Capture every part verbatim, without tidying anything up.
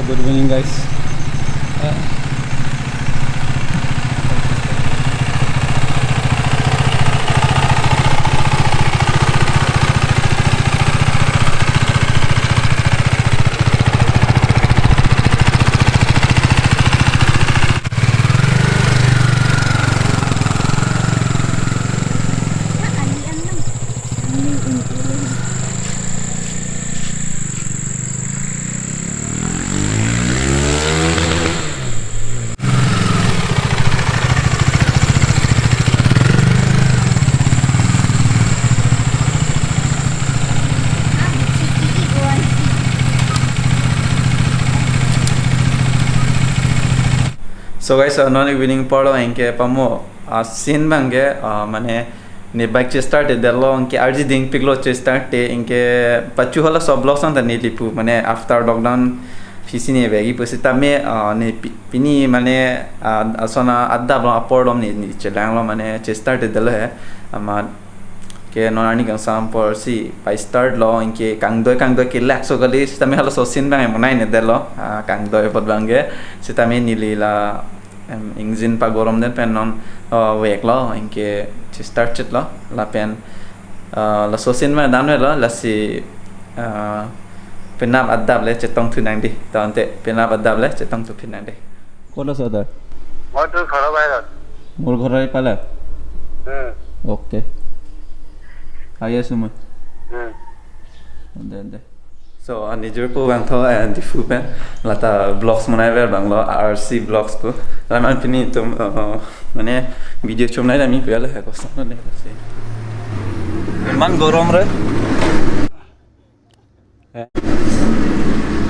Good evening, guys. Uh, So guys, uh, non evening apor lo anke pamo, uh, scene abang ke, uh, mane ne bike che-start-edetlo, anke arji dingpiklo che-start-e, anke pachu halaso vlogs anta neli pu, mane after lockdown aphi si ne bagi pusitame, ah, ne pi-, pini mane, ah, ason adap lo apor lo ne, ne chelanglo mane che-start-edetlo he. Amat ke non arni kangsam apor si pai start lo, anke kangdoi kangdoi kelak so kali, sitame halaso scene abang monai-edetlo, ah, kangdoi apot abang ke, sitame neli la, em, engine pagoromdet pen non, oh, veklo, anke che-start chotlo, lapen, ah, laso scene abang dam-etlo, lasi, ah, penap adap le chetongthu nang dei, tangte penap adap le chetongthu phi nang dei. ক'ত আছ তই? মই তোৰ ঘৰৰ বাহিৰত। মোৰ ঘৰৰ ইফালে? উম। অ'কে। আহি আছো মই। উম। দে, দে। So, uh, nijor po abang tho, uh, Diphu pen, lata vlogs monai ver abang lo, R C vlogs po. Laman pini itum, uh, mane video chom nai dami puyale hai koson ne si. Iman gorom re.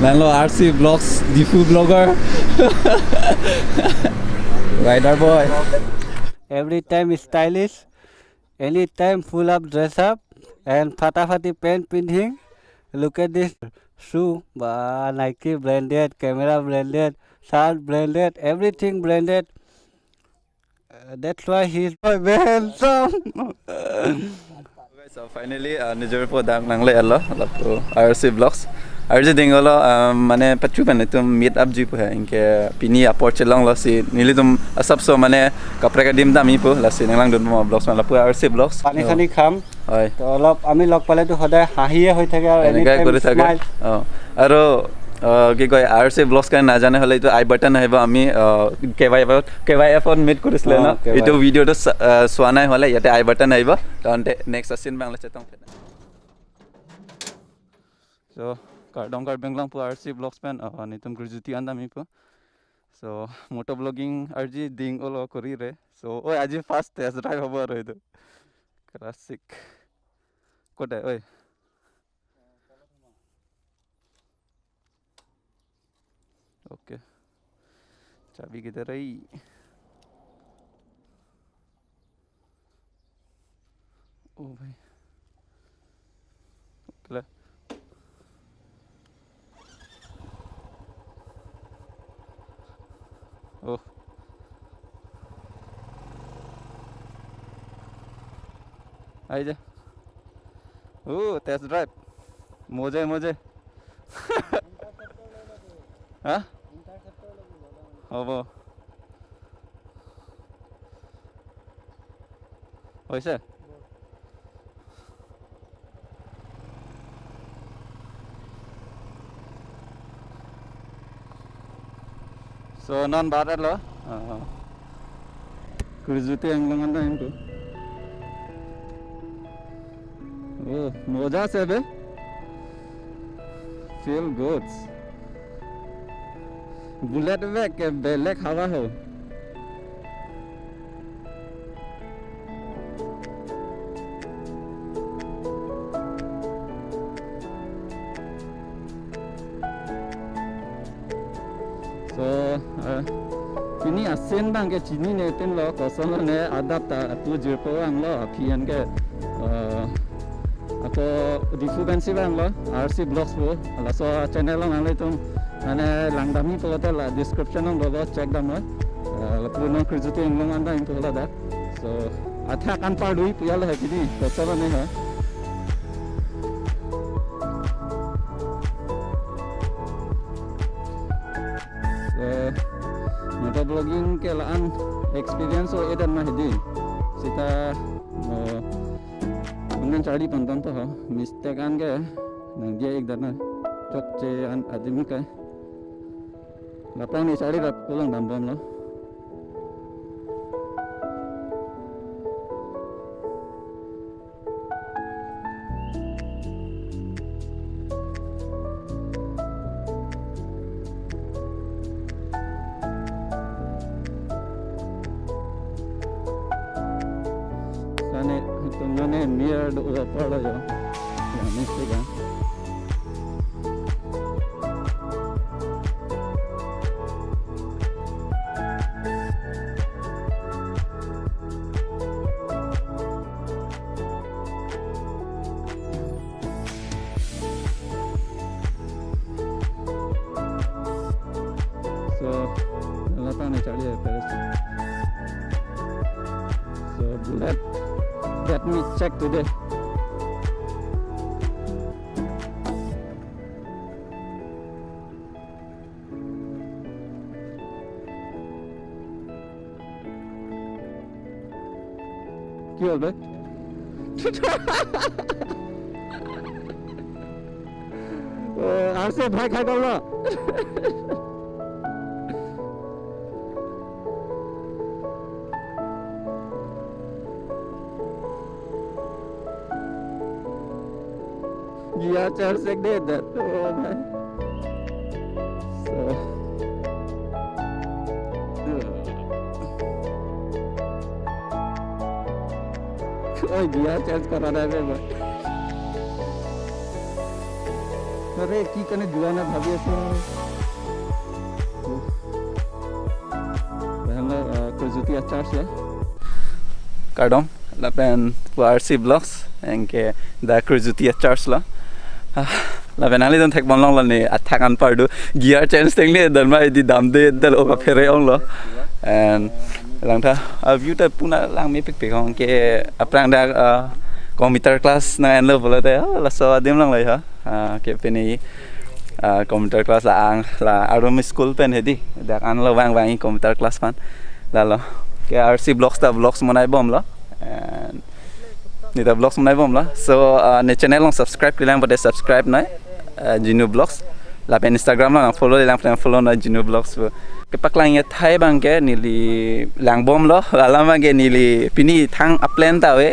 Lang lo R C vlogs, Diphu vlogger. Rider boy. Every time stylish, anytime full up dress up, and fatafati pant pinhing. Look at this shoe, ba Nike branded, camera branded, shirt branded, everything branded. Uh, that's why he's very handsome. Okay, so finally, uh, nijor po dam nangle-etlo, lapu R C vlogs. Arji ding lo, um, mane pachu pen itum meet up ji po he, anke pini apor chelonglo si, nelitum asapso mane kaprek adim dami po, lasi nanglang dun mo vlogs ma lapu R C vlogs. পানী চানী খাম। হয়। তো অলপ আমি লগ পালেতো সদায় হাঁহিয়ে হৈ থাকে আৰু এনেকাই anytime কৰি থাকে। Smile। অ, আৰু, অ, কি কয়, R C vlogs কাৰণে নাজানে হ'লে এইটো আই বাটন আহিব। আমি, অ, K Y F, K Y F ত মিট কৰিছিলে অ, ন? K Y F। এইটো ভিডিঅ'টো চা-, অ, চোৱা নাই হ'লে ইয়াতে আই বাটন আহিব। তহতে নেক্সট আছিল বাংলা চেতং। So, Kardom Karbi Anglong pu R C vlogs pen, অ, নিতুম গ্ৰুজুতি আন্দা me pu। So, moto vlogging arji ding olo korire. So, oi, আজি first test drive হ'ব আৰু এইটো। Classic. ক'ত আহে, oi? Okay. চাবি কিধৰ এই? ओ भाई। ओ। आइ जा। ओ, test drive। মজা, মজা। হা? হ'ব। হৈছে? So, non barat lo. Ah. Kurzuti Anglong anda itu. Oh, moja se be. Feel good. Bullet bag ke belek hawa ho. So, eh, pini a-scene abang ke chinine tin lo, koson lo ne adap ta atu jirpo vanglo, aphi an ke, eh, ako Diphu pensi vanglo, R C Vlogs pu, laso channel along nanglitum, mane langdamji pulote la description along dolo, check damlo, eh, lapu non Kurzuti Anglong anda pu ladak. So, athak anpar dui puyal hai pini, koson lo ne ha. Vlogging ke la-an experience o-edet ma hedi. Sita, oh, mungkin charli ponton to ho. Mistake an ke nangdiya-ik dan na. Chokche an adim ke. Lapu ne charli rap kolong dambomlo. Sane, tumane near do apar lo jo. Ya, mesti kan. So, lapu ne charli ya, Paris. So, let, let me check today. কি হল বে? ও, আছে, ভয় খাই গেল না? Gear charge ek de de. Oh my. So. Oi, gear change kora nai be, boy. আৰে, কি কাৰণে যোৱা নাই ভাবি আছো। Hello, uh, Krujuti Achars ya. Kardom, lapen pu R C Vlogs, anke da Krujuti Achars lo. Ah, lapen nanglitum thekponlonglo ne athak anpar do. Gear change tengle dan ma hedi damde dal oka phere onglo. And langtha, a view ta puna langmepikpik ong ke aphrang dak, ah, computer class nang-enlo pulote, ah, laso adim longloi ha. Ah, ke pini, ah, computer class la-an, la arum school pen hedi. Dak anlo vangvang computer class pen. Lalo. Ke R C Vlogs ta vlogs monai bomlo. And ne ta vlogs monai bomlo. So, ah, ne channel along subscribe kelang pute subscribe noi. Ah, Jinu Vlogs. Lapen Instagram along follow lang, follow noi Jinu Vlogs pu. Kepaklang athai abang ke neli lang bomlo. Alam abang ke neli pini thang a-plan ta ave.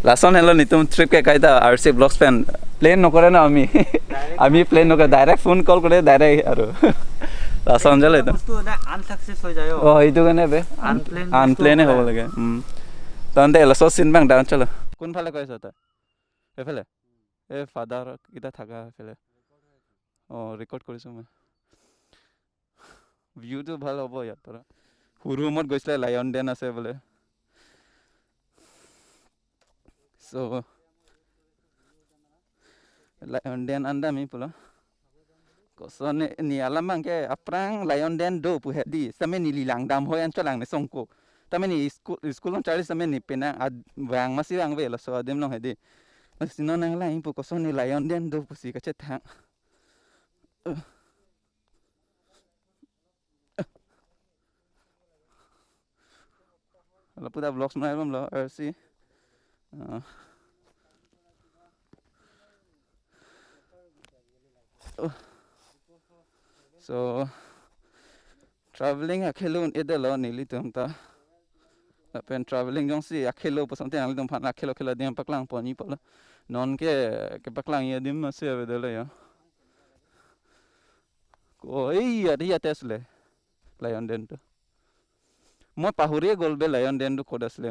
Lason helo netum trip ke kaita R C Vlogs pen plan nokore na ami. Direct আমি plan nokore, direct phone call kore direct aru. Lason jalo etum. বস্তু এটা আনচাকচেছ হৈ যায় অ। Oh, এইটো কাৰণে বে। Unplanned unplanned bostু হ'ব লাগে। উম। তন্তে laso scene abang down chalo। কোনফালে কৈ আছ তই? এইফালে? এই ফাদাৰ কিটা থাকা এইফালে। অ, record কৰিছো মই। View টো ভাল হ'ব ইয়াৰ পৰা। সৰু ৰুমত গৈছিলে, lion den আছে বোলে। So, lion den an damji pulo. Koson ne, ne alam abang ke aphrang lion den do pu hedi. Same neli langdam hoi an cholang ne songko. Tame ne school, school along charli same ne penang ad vang masi vangve laso adim along hedi. Lasi non nanglangji pu koson ne lion den do pusi kachethang. Lapu ta vlogs monai bomlo, R C. Ah. Oh. So, traveling akhelo un-edetlo nelitum ta. Lapen traveling jongsi akhelo pu asonte nanglitum aphan akhelo khelo adim paklang ponji pulo. Non ke, kepaklangji adim masi avedetlo ya. Ko, এই ইয়াত, ইয়াতে আছিলে lion den টো। মই পাহৰিয়ে গ'ল বে lion den টো ক'ত আছিলে।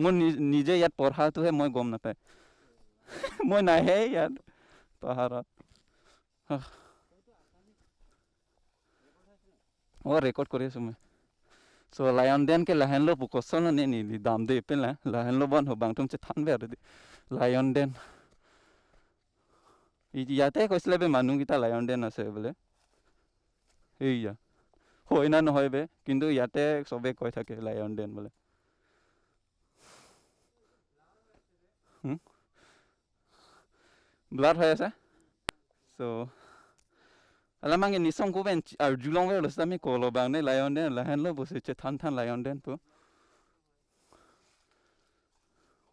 মোৰ নি-, নিজে ইয়াত পঢ়াটো হে মই গম নাপায়। মই নাহে ইয়াত পাহাৰত। অ, record কৰি আছো মই। So, lion den ke lahenlo pu koson ne neli damde penla, lahenlo bon ho bangtum chethanver dei. Lion den. ই-, ইয়াতে কৈছিলে বে মানুহকেইটা lion den আছে বোলে। এইয়া। হয় না নহয় বে, কিন্তু ইয়াতে চবে কৈ থাকে lion den বোলে। হুম? Blur হৈ আছে। So, Alamang ini song ko ben arjulong verlo sami kolo bang ne lion den lahenlo pusi chethan than lion den pu.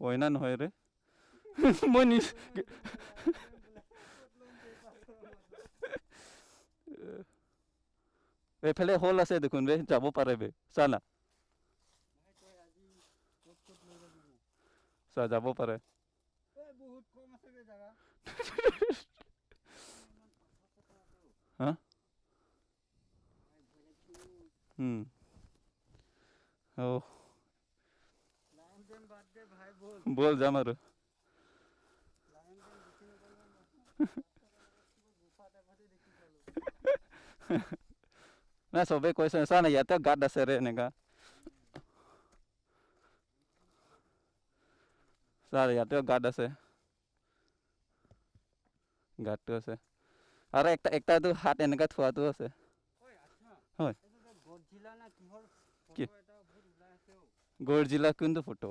Oi na noi re. Moni. Ephele hall ase দেখোন বে, যাব পাৰে বে। চা না। চা, যাব পাৰে। বহুত কম আছে বে জাগা। হা? হুম। ও। লাইন দেন বাদ দে ভাই, বল। বল, যাম আৰু। লাইন দেন দেখি নগ'লে না। গুফা টাইপতে দেখি গ'লো। না, চবে কৈছে, চা না, ইয়াতে গাঁত আছে ৰে, এনেকা। চা, ইয়াতেও গাঁত আছে। গাঁতটো আছে। আৰু একটা, একটাতো হাত এনেকা থোৱাটো আছে। ঐ, আচ্ছা। হয়। এইটো যে গডজিলা না কিহৰ কি? ফটো এটা বহুত ওলাই আছে অ। গডজিলা কোনটো ফটো?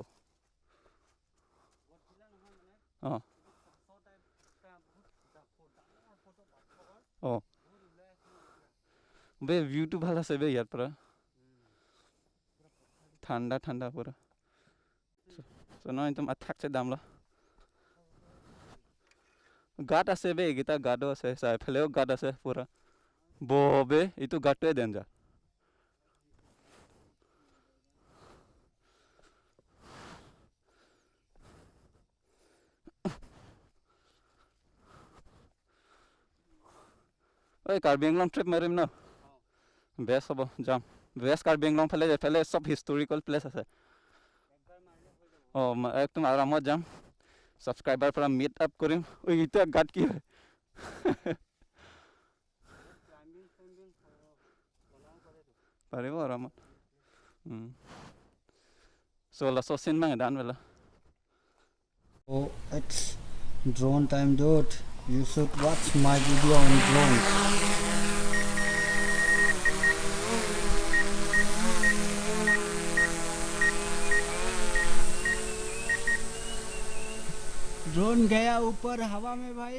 গডজিলা নহয় মানে, অ। এইটো কাছ টাইপ এটা বহুত ডাঙৰ, ডাঙৰ ফটো পাথৰৰ অ। বহুত ওলাই আছে অ এতিয়া। বে, ভিউটো ভাল আছে বে ইয়াৰ পৰা। উম। ঠাণ্ডা ঠাণ্ডা পুৰা। So, so, no, একদম আঠাকছে দামলা। গাঁত আছে বে, এইকেইটা গাঁতো আছে, চাৰিওফালেও গাঁত আছে পুৰা। ববে, এইটো গাঁতটোৱে danger। ঐ, কাৰ্বি আংলং trip মাৰিম ন? Best হ'ব, যাম। West কাৰ্বি আংলং ফালে, এইফালে চব historical place আছে। অ, ম-, একদম আৰামত যাম। Subscriber পৰা meet up কৰিম। ঐ, এতিয়া গাত কি হয়? পাৰিব আৰামত। উম। So, laso scene bang dan vela. Oh, it's drone time, dude. You should watch my video on drones. Drone gaya upar hawa mein, bhai.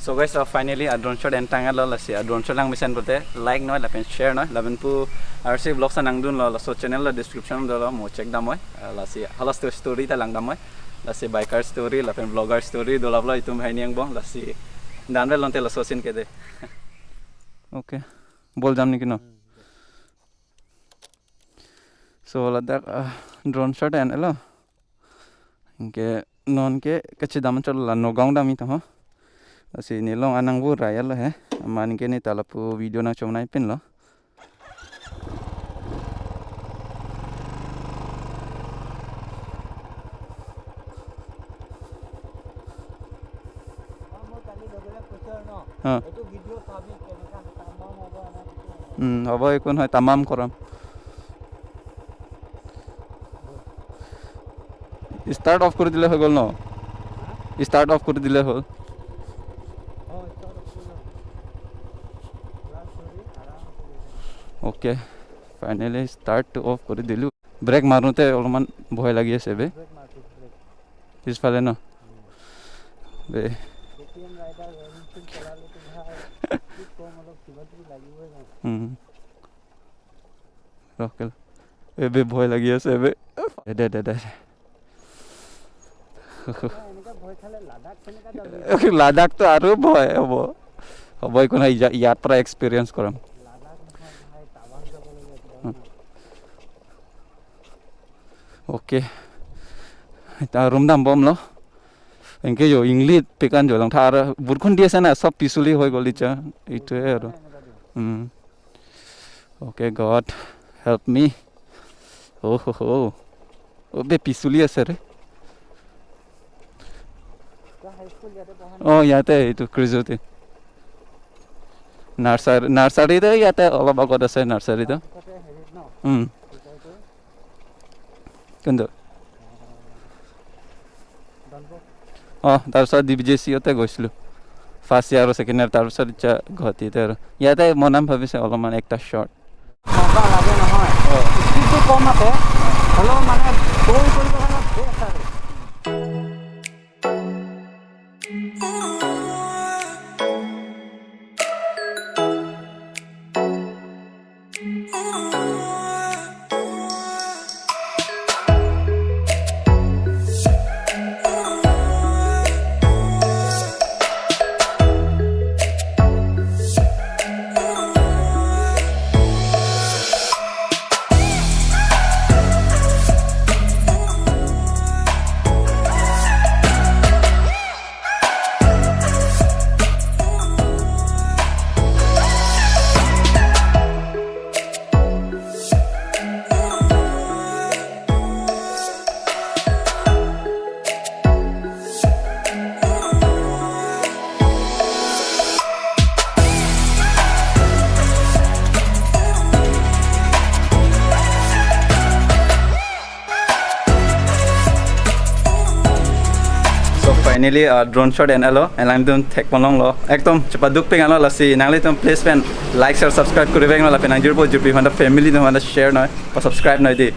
So guys, so finally a drone shot entanglo, lasi a drone shot langmesen pulote like noi lapen share noi lapen pu R C Vlogs ta nangdunlo, laso channel lo description dolo, mo check damnoi, lasi halas to story ta langdamnoi, lasi biker story lapen vlogger story dolaplo itum hai ni angbong, lasi dan vel lonte laso scene ke de. Okay, bol jam ni kino. So ladak, ah, drone shot enlo. Anke non ke kachedam chot la Nagaon damji tha ho. Lasi nelong anang vur raya lo he. Aman ke neta lapu video nangchom nai pin lo. অ। উম, হ'ব, একো নহয়, তামাম কৰাম। Start of কৰি দিলে হৈ গ'ল ন? Start of কৰি দিলে হ'ল। অ'কে, ফাইনেলি ষ্টাৰ্টটো অফ কৰি দিলোঁ। ব্ৰেক মাৰোঁতে অলপমান ভয় লাগি আছে বে। পিছফালে ন? বে। উম। ৰকেল। বে, বে, ভয় লাগি আছে বে। দে, দে, দে, দে। লাডাখটো আৰু ভয় হ'ব। হ'ব, একো নাই, ইয়া-, ইয়াৰ পৰা এক্সপিৰিয়েঞ্চ কৰাম। উম। Okay. Ita room dambomlo. Anke jo inglit pekan jo langthar burkhun dia sana sob pisuli hoi goli cha. Itu ya ro. Hmm. Okay, God help me. Oh ho ho. Oh, বে pisuli ase re. অ, ইয়াতে এইটো ক্ৰিজুতে। নাৰ্চাৰী, নাৰ্চাৰীতে ইয়াতে অলপ আগত আছে নাৰ্চাৰীটো। উম। কোনটো? অ, তাৰপিছত ডি বি জে চিতে গৈছিলোঁ। ফাৰ্ষ্ট ইয়াৰ আৰু ছেকেণ্ড ইয়াৰ, তাৰপিছত এতিয়া গুৱাহাটীতে আৰু। ইয়াতে বনাম ভাবিছে অলপমান একটা শ্বৰ্ট। মজা লাগে নহয়। অ। স্পীডটো কম আছে, হ'লেও মানে দৌৰ কৰিব কাৰণে বেষ্ট আৰু। So finally, uh, drone shot en-elo, and I'm doing thek ponlonglo. Ekdom chepaduk peng alo lasi, nanglitum please pen like, share, subscribe kuri vek noi, lapen nangjirpo jirpi handa family atum handa share noi, pa subscribe noi dei.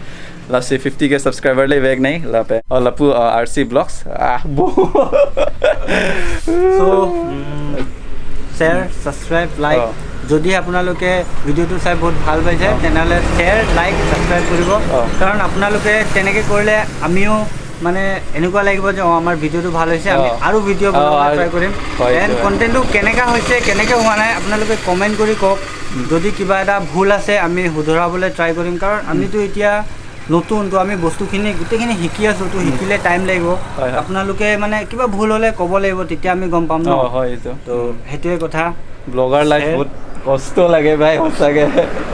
Lasi fifty K subscriber le vek nei, lapen, oh, lapu, uh, R C Vlogs. Ah, bo. So, mm, share, subscribe, like. অ। যদি আপোনালোকে ভিডিঅ'টো চাই বহুত ভাল পাইছে, অ। তেনেহ'লে share, like, subscribe কৰিব। অ। কাৰণ আপোনালোকে তেনেকে কৰিলে আমিও মানে এনেকুৱা লাগিব যে, অ, আমাৰ ভিডিঅ'টো ভাল হৈছে, আমি অ। আৰু ভিডিঅ' অ, বনাবলৈ আৰু ট্ৰাই কৰিম। হয়, এণ্ড হয়। কণ্টেণ্টটো কেনেকা হৈছে, কেনেকে হোৱা নাই, আপোনালোকে কমেণ্ট কৰি কওক। উম। যদি কিবা এটা ভুল আছে, আমি শুধৰাবলৈ ট্ৰাই কৰিম, কাৰণ উম। আমিতো এতিয়া নতুন, তো আমি বস্তুখিনি গোটেইখিনি শিকি আছো, তো উম। শিকিলে টাইম লাগিব। হয়, হয়। আপোনালোকে মানে কিবা ভুল হ'লে ক'ব লাগিব, তেতিয়া আমি গম পাম ন? অ, হয়, এইটো। তো উম। সেইটোৱে কথা। Blogger life share. বহুত কষ্ট লাগে ভাই, সঁচাকে।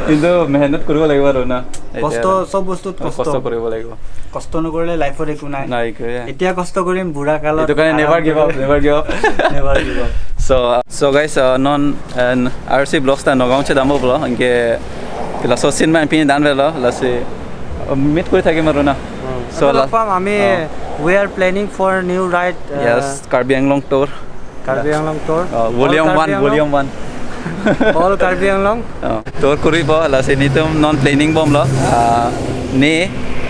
কিন্তু মেহনত কৰিব লাগিব আৰু না। এতিয়া কষ্ট, চব বস্তুত কষ্ট। কষ্ট কৰিব লাগিব। কষ্ট নকৰিলে লাইফত একো নাই। নাই, একোৱে নাই। এতিয়া কষ্ট কৰিম, বুঢ়া কালত এইটো কাৰণে আৰাম never give up, কৰিম। Never give up। Never give up। So, so guys, uh, non, uh, R C Vlogs ta Nagaon chedampo pulo, anke laso scene man pini dan velo, lasi, uh, meet kuri thakim aru na। উম। So, আকৌ log la- পাম আমি, অ। We are planning for new ride, uh, Yes, Karbi Anglong tour। Karbi Anglong tour। O, All volume Karbi one, Anglong। Volume one। All Karbi Anglong। O, tour kuripo, lasi nelitum non planning bomlo। Ah, ne,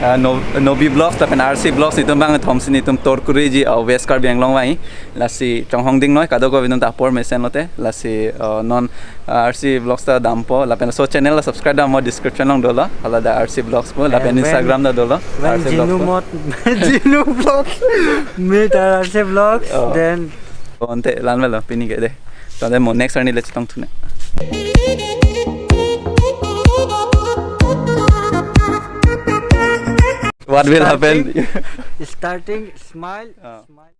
ah, no, Nobi Vlogs, lapen R C Vlogs, nelitum bang thomsi nelitum tour kuriji, ah, West Karbi Anglong vang. Lasi chonghong ding noi, kadokave nelitum ta apor mesen lote, lasi, ah, non, ah, R C Vlogs ta dampo, lapen laso channel la subscribe dampo, description along dolo, hala ta R C Vlogs pu, lapen And when, Instagram ta dolo, when R C Vlogs Jinu pu। Mot, Jinu Vlogs, meet R C Vlogs, O. Then Ante lan velo pini ke dei. Tangte mo next arni le chetongthu ne. What will happen? Starting, starting smile, O. Smile.